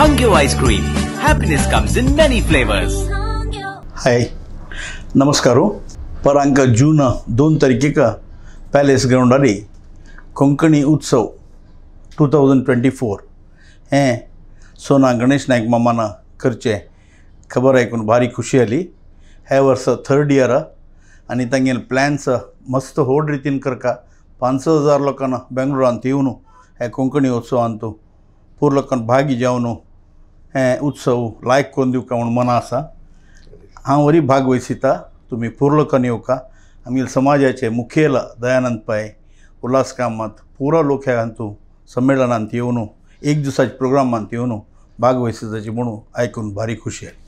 Hangyo ice cream. Happiness comes in many flavors. Hi, नमस्कार. परांक जून 2 तारखेक palace ग्रावंडार कोंकणी उत्सव 2024 हें सोना गणेश नायक मामान करचें खबर आयकून भारी खुशी जाली. हे वर्स थर्ड इयर आनी तांगेले प्लॅन्स मस्त व्हड रितीन करका. 5,000 लोकांना बेंगलोरांत येवन हे कोंकणी उत्सवांत पूर लोकांक भागी जावन हें उत्सव लायक करून दिवका म्हूण मना आसा. हांव वरी भाग वयसिता, तुमी पूर लोकांनी येवका. आमगे समाजाचे मुखेल दयानंद पै, उल्हास कामत पुरो लोक ह्या हातूंत संमेलनांत येवन एक दिसाच्या प्रोग्रामांत येवन भाग वयसिताची म्हणून आयकून भारी खुशी जाली.